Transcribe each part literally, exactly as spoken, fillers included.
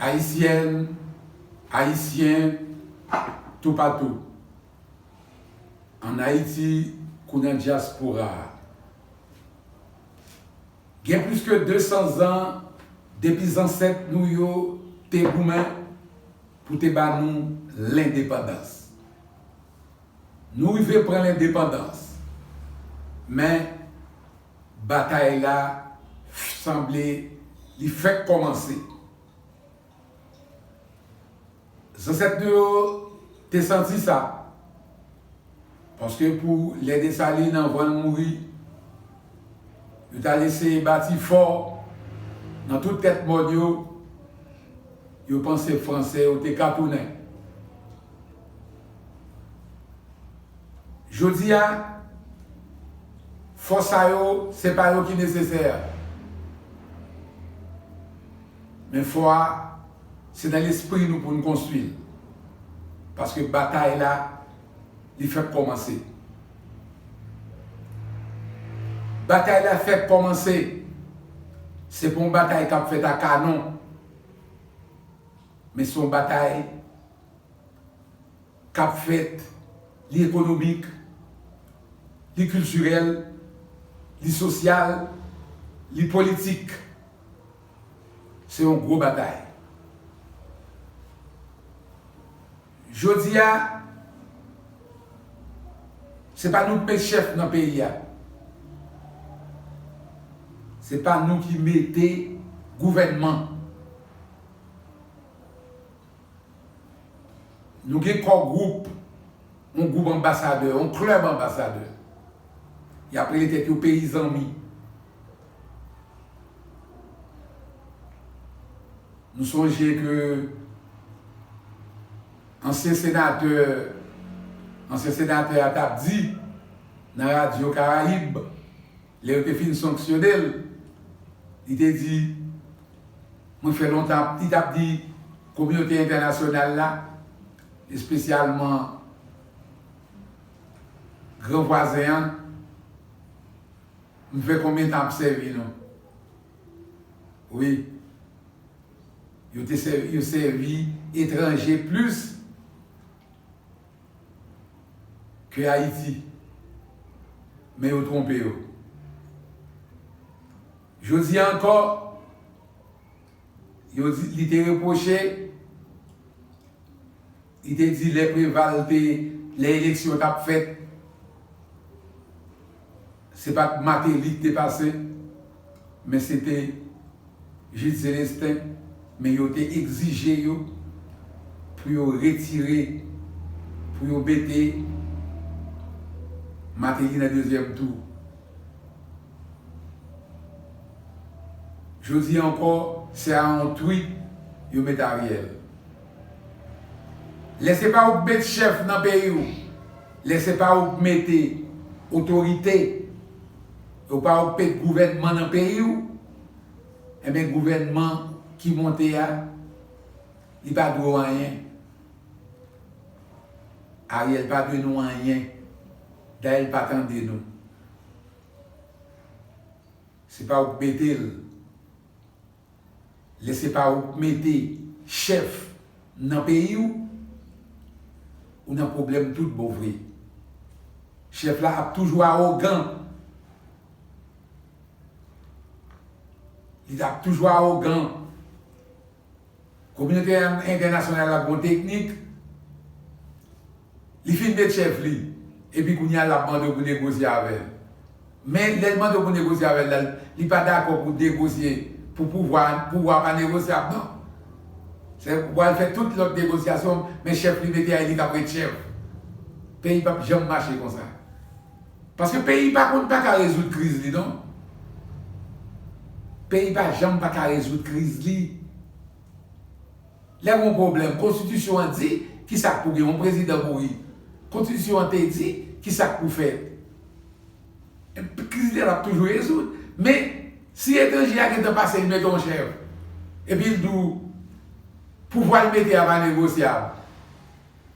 Ayisyèn, Ayisyen, toupatou, ann Ayiti kou nan dyaspora a. Gen plis ke de san zan depi zansèt nou yo te goumen pou te ba nou lendepandans. Nou rive pran lendepandans, men batay la sanble li fèk kòmanse. Zansèt nou yo te santi sa, paske pou lè Desalin, anvan l mouri, yo t al eseye bati fò nan tout tèt mòn yo, yo panse Fransè yo te ka tounen. Jodi a, fò sa yo, se pa yo ki nesesè. Men fò a, se nan lespri nou pou n konstwi l. Paske batay la, li fèk kòmanse. Batay la fèk kòmanse. Se pa yon batay k ap fèt a kanon. Men se yon batay k ap fèt, li ekonomik, li kiltirèl, li sosyal, li politik. Se yon gwo batay. Jodi a, se pa nou k met chèf nan peyi a. Se pa nou ki mete gouvènman. Nou gen kò gwoup, yon gwoup anbasadè, yon klèb anbasadè. Y ap rele tèt yo peyi zanmi. Nou sonje ke ansyen senatè, ansyen senatè a t ap di nan Radyo Karayib, lè yo te fin sanksyone l, li te di, mwen fè lontan, li t ap di kominote entènasyonal la, espesyalman gran vwazen an, m fè konbyen tan ap sèvi nou? Wi. Yo te sèvi, yo sèvi etranje plis ke Ayiti. Men yo twonpe yo. Jodi a ankò, yo di, li te repwoche, li te di lè Preval te, lè eleksyon t ap fèt, se pa t Martelly ki te pase, men se te Jude Célestin, men yo te egzije yo pou yo retire, pou yo mete Martelly nan dezyèm tou. Jodi a ankò, se a yon tweet yo met Ariel. Lè se pa ou k met chèf nan peyi w, lè se pa ou k mete otorite, ou pa ou k met gouvènman nan peyi w, enben gouvènman ki monte a, li pa dwe w anyen. Ariel pa dwe nou anyen. Dayè, l pa tande nou. Se pa ou k mete l. Lè se pa ou k mete chèf nan peyi w, ou nan pwoblèm tout bon vre. Chèf la ap toujou awogan. Li ap toujou awogan. Kominote entènasyonal la gon teknik, li fin met chèf li, epi kounye a l ap mande w pou negosye avè l. Men lè l mande w pou negosye avè l la, li pa dakò pou negosye, pou pouvwa, pouvwa pa negosyab non. Se pou al fè tout lòt negosyasyon, men chèf li mete a, e li k ap ret chèf. Peyi p ap janm mache konsa. Paske peyi pa konn, pa ka rezoud kriz li non. Peyi pa janm pa ka rezoud kriz li. Lè gen yon pwoblèm, konstitisyon an di ki sa k pou gen, yon prezidan mouri. Konstitisyon an te di ki sa k pou fèt. Kriz li a, l ap toujou rezoud. Men, si etranje a gentan pase, li mete yon chèf, epi l di w, pouvwa l mete a pa negosyab,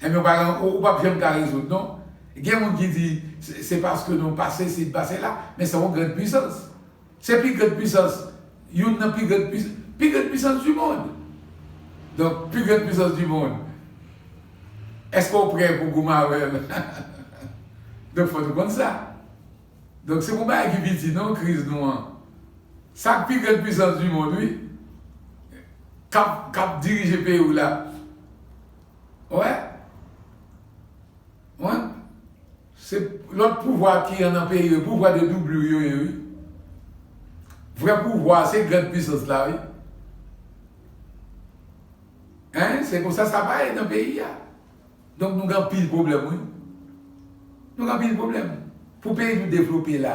enben, ou pa, ou, ou p ap janm ka rezoud non. Gen moun ki di, se, se paske nou pa sesi, pa sela, men se yon grann pwisans. Se pi grann pwisans, youn nan pi grann pwisans, pi grann pwisans du monde. Donk, plus grande puissance du monde. Èske w prè pou goumen avè l? Donk, fò nou konn sa. Donk, se pou bagay ki piti, non, kriz nou an. Sa k pi grande puissance du monde, wi. K ap, k ap dirije peyi w la. Wè. Wè. Se lòt pouvwa ki an nan peyi yo, pouvwa de W yo ye, wi. Vrè pouvwa, se grande puissance la, wi. Hein? Se konsa sa pa ye nan peyi a. Donk nou gen anpil pwoblèm, wi. Nou gen anpil pwoblèm. Pou peyi nou devlope la,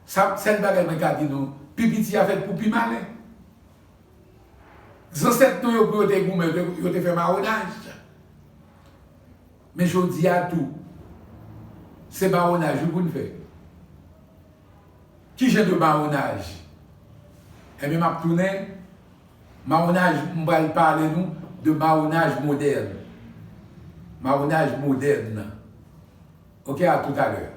sa, sèl bagay mwen ka di nou, pi piti a fèt pou pi malen. Zansèt nou yo, pou yo te goumen, yo te, yo te fè mawonaj. Men jodi a tou, se mawonaj wi pou n fè. Ki jan de mawonaj? Ebyen, m ap tounen, mawonaj, m pral pale nou de mawonaj modèn. Mawonaj modèn. Ok, à tout à l'heure.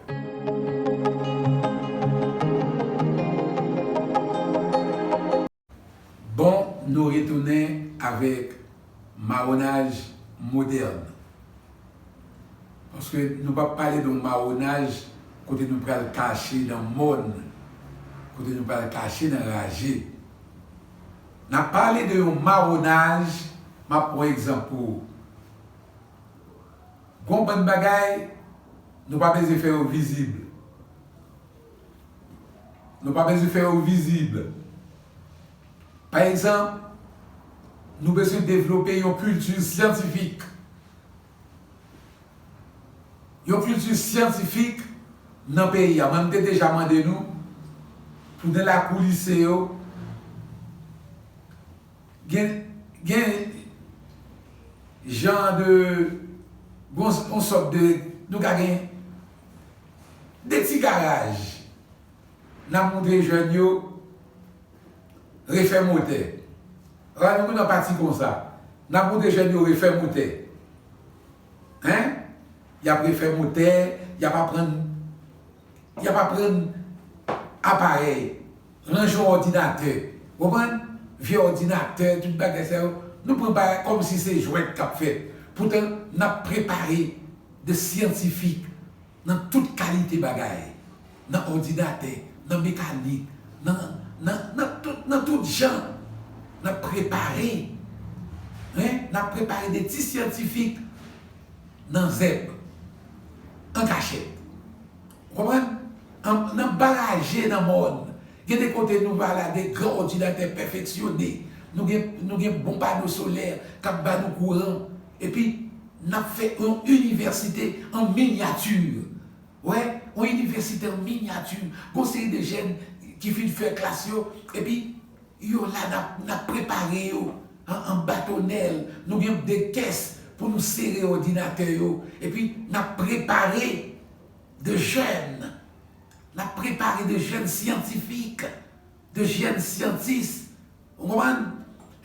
Bon, nou retounen avèk mawonaj modèn. Paske nou p ap pale de yon mawonaj kote nou pral kache nan mòn, kote nou pral kache nan raje. N ap pale de yon mawonaj, m ap pran egzanp pou ou. Gon bann bagay, nou pa bezwen fè yo vizib. Nou pa bezwen fè yo vizib. Pa egzanp, nou bezwen devlope yon kilti syantifik. Yon kilti syantifik nan peyi a. Mwen, m te deja mande nou pou nan lakou lise yo, gen, gen jan de, gon, yon sòt de, nou ka gen de ti garaj. N ap montre jèn yo refè motè. Rale nou nan pati konsa. N ap montre jèn yo refè motè. Hein? Y ap refè motè, y ap aprann, y ap aprann aparèy, ranje yon òdinatè. Ou konprann? Vye òdinatè, tout bagay sa yo. Nou pran bagay kòmsi se jwèt k ap fèt. Poutan, n ap prepare de syantifik nan tout kalite bagay, nan òdinatè, nan mekanik, nan, nan, nan tout, nan tout jan. N ap prepare, hein, n ap prepare de ti syantifik nan zèb, an kachèt. Ou konprann? An, nan baraje, nan mòn, gen de kote nou va la, de gran òdinatè pèfeksyone. Nou gen, nou gen bon pano solè k ap ba nou kouran. Epi, n ap fè yon inivèsite an minyati. Wè, yon inivèsite an minyati. Gon seri de jèn ki fin fè klas yo, epi yo la, n ap, n ap prepare yo an, anba tonèl. Nou gen de kès pou nou sere òdinatè yo. Epi, n ap prepare de jèn. N ap prepare de jèn syantifik, de jèn syantis. Ou konprann?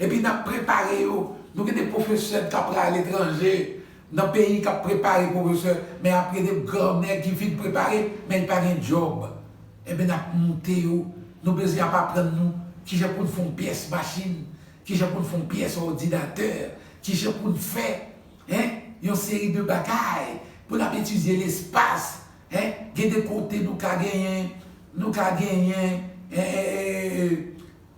Epi n ap prepare yo. Nou gen de pwofesè k ap pral aletranje, nan peyi k ap prepare pwofesè, men ap gen de gran nèg ki fin prepare, men li pa gen djòb. Ebyen, n ap moute yo. Nou bezwen ap aprann nou kijan pou n fè yon pyès machin, kijan pou n fè yon pyès òdinatè, kijan pou n fè, hein, yon seri de bagay, pou n ap etidye lespas, hein, gen de kote nou ka genyen, nou ka genyen, eh, eh, eh,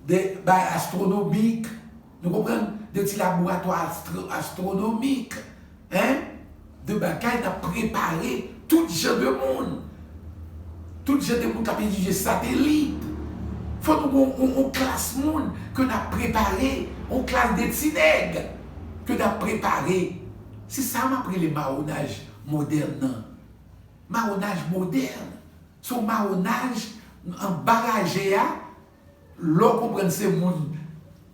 de bay astwonomik, nou konprann, de ti laboratwa astro-, astwonomik, hein, de bagay n ap prepare tout jan de moun. Tout jan de moun k ap etidye satelit. Fò nou gen yon, yon, yon klas moun ke n ap prepare, yon klas de ti nèg ke n ap prepare. Se sa m ap rele mawonaj modèn nan. Mawonaj modèn. Se yon mawonaj anba raje a, lè w konprann se moun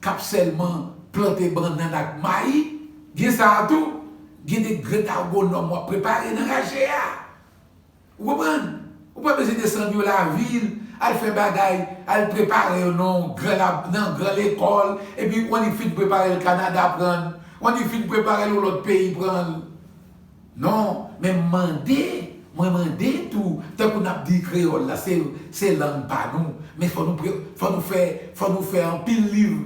k ap sèlman plante bannann ak mayi, gen sa a tou, gen de grenn agwonòm w ap prepare nan raje a. Ou konprann? Ou pa bezwen desann yo lavil, al fè bagay, al prepare yo nan gran lab-, nan gran lekòl, epi w annik fin prepare l Kanada pran l, w annik fin prepare l yon lòt peyi pran l. Non, men m mande, mwen mande tou, tankou n ap di kreyòl la, se, se lang pa nou, men fò nou pre-, fò nou fè, fò nou fè anpil liv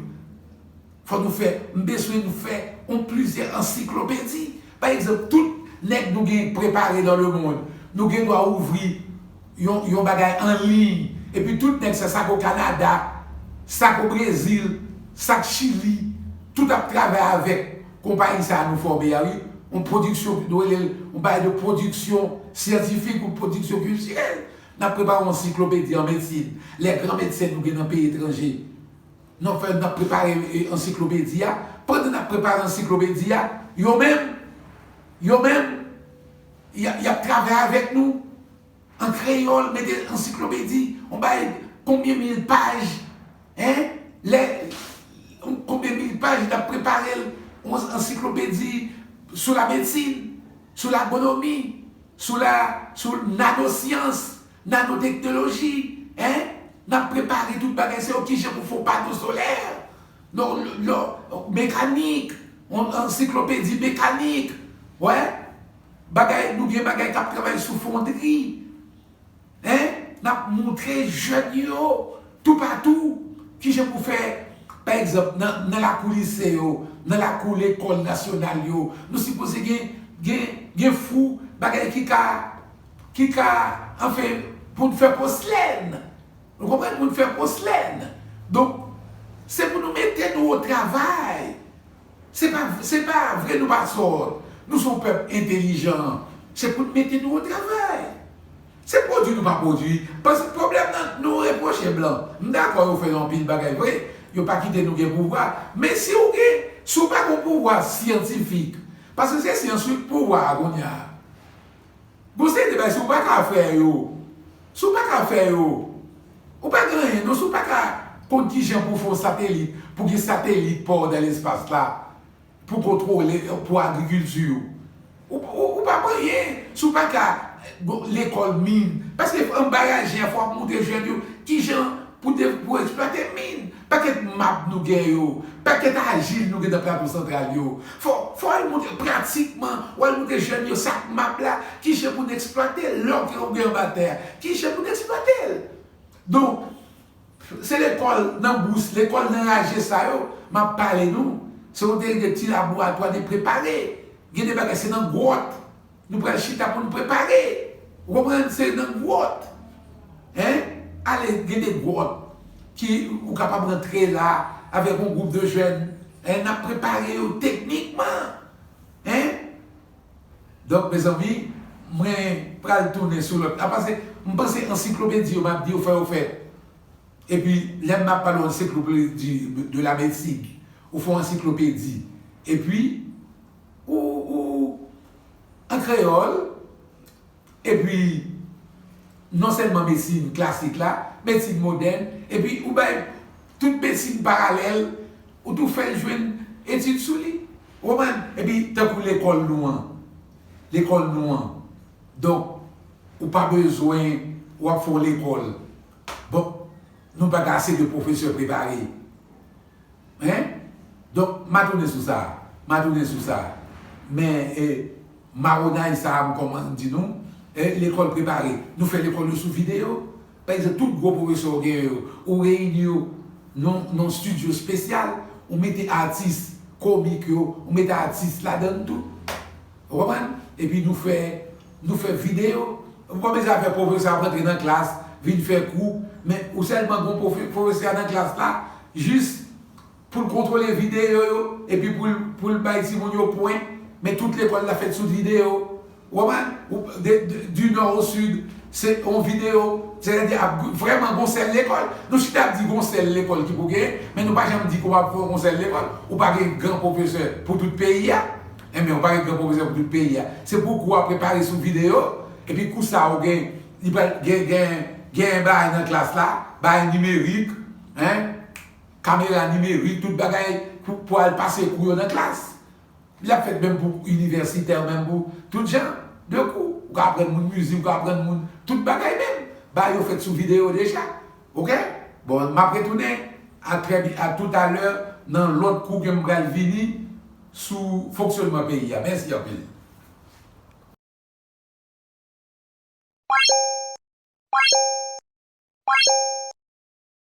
Fò nou fè, m bezwen nou fè yon plizyè ansiklopedi. Pa egzanp, tout nèg nou gen prepare dans le monde, nou gen dwa ouvri yon, yon bagay an liy. Epi tout nèg sa, sa k o Kanada, sa k o Brezil, sa k Chili, tout ap travay avèk konpayi sa a nou fòme a, wi. Yon pwodiksyon, nou rele l, yon bagay de pwodiksyon syantifik ou pwodiksyon kiltirèl. N ap prepare yon ansiklopedi an medsin. Lè gran medsen nou gen nan peyi etranje, n ap fè, n ap prepare, e, ansiklopedi a. Pandan n ap prepare ansiklopedi a, yo menm, yo menm, y a, y ap travay avèk nou an kreyòl, mete ansiklopedi, on bay konbyen mil paj, en? Lè, konbyen mil paj, n ap prepare l, yon ansiklopedi sou la medsin, sou lagonomi, sou la, sou nanosyans, nanoteknoloji, en? N ap prepare tout bagay, se yo kijan pou fè yon pano solè, non, lò, mekanik, yon ansiklopedi mekanik, wè? Bagay, nou gen bagay k ap travay sou fondri, en? N ap montre jèn yo toupatou kijan pou fè, pa egzanp, nan, nan lakou lise yo, nan lakou lekòl nasyonal yo, nou sipoze gen, gen, gen fou, bagay ki ka, ki ka, anfen, pou n fè pòslèn. Nou konprann? Pou n fè pòslèn. Donk, se pou nou mete nou o travay. Se pa, se pa vre nou pa sòt. Nou se yon pèp entelijan. Se pou n mete nou o travay. Se pwodui nou pa pwodui. Paske pwoblèm nan, nou repwoche blan. M dakò yo fè anpil bagay vre. Yo pa kite nou gen pouvwa. Men si w gen, si w pa gen pouvwa syantifik, paske se syans wi k pouvwa a kounye a. Gon seri de bagay, si w pa ka fè yo, si w pa ka fè yo, ou pa gen anyen, non, si w pa ka konn kijan pou fè yon satelit, pou gen satelit pa w nan lespas la, pou kontwole, pou agrikilti w. Ou, ou, ou pa gen anyen, si w pa ka, bon, lekòl min, paske anba raje a, fò w ap montre jèn yo kijan pou de, pou eksplwate min. Pakèt mab nou gen yo, pakèt ajil nou gen nan Plato Santral yo. Fò, fò w al montre pratikman, w al montre jèn yo sa k mab la, kijan pou n eksplwate lò ke w gen anba tè a, kijan pou n eksplwate l. Donk, se lekòl nan bous, lekòl nan raje sa yo, m ap pale nou, se yon seri de ti laboratwa de prepare. Gen de bagay se nan gwòt. Nou pral chita pou n prepare. Ou konprann? Se nan gwòt. En? Ale, gen de gwòt ki ou kapab rantre la avèk yon gwoup de jèn. En? N ap prepare yo teknikman. En? Donk, mezanmi, mwen pral tounen sou lòt. Apa se, m panse ansiklopedi yo, m ap di yo fè yo fèt. Epi, lè m ap pale w ansiklopedi de la medsin, ou fè w ansiklopedi. Epi, ou, ou, an kreyòl, epi, non sèlman medsin klasik la, medsin modèn, epi ou bay tout medsin paralèl, ou tou fè l jwenn etid sou li. Ou konprann? Epi, tankou lekòl nou an, lekòl nou an. Donk, ou pa bezwen, w ap fè w lekòl. Bon, nou pa gen ase de pwofesè prepare. En? Donk, m a tounen sou sa. M a tounen sou sa. Men, e, mawonay sa a, m kòman di nou, e, lekòl prepare. Nou fè lekòl yo sou videyo. Pa egzanp, tout gwo pwofesè w genyen yo, ou reyini yo nan, nan estidyo espesyal, ou mete atis komik yo, ou mete atis ladan l tou. Ou konprann? Epi nou fè, nou fè videyo. Ou pa bezwen fè pwofesè ap rantre nan klas, vin fè kou, men ou sèlman gon pwofe-, pwofesè nan klas la, jis pou l kontwole videyo yo, epi pou l, pou l bay timoun yo pwen, men tout lekòl la fèt sou videyo. Ou konprann? Ou, de, de, du nord au sud, se yon videyo, sètadi ap vrèman gon sèl lekòl. Nou chita ap di gon sèl lekòl ki pou genyen, men nou pa janm di kòman pou fè yon sèl lekòl. Ou pa gen gran pwofesè pou tout peyi a. Enben, ou pa gen gran pwofesè pou tout peyi a. Se pou kou a prepare sou videyo, epi kou sa ou gen, li pral gen, gen, gen bagay nan klas la, bagay nimerik, en, kamera nimerik, tout bagay pou, pou al pase kou yo nan klas. L ap fèt menm pou inivèsitè, menm pou tout jan de kou. Ou ka aprann moun mizik, ou ka aprann moun tout bagay menm. Bagay yo fèt sou videyo deja. Oke? Bon, m ap retounen a trè bi-, a toutalè nan lòt kou ke m pral vini sou fonksyònman peyi a. Mèsi anpil.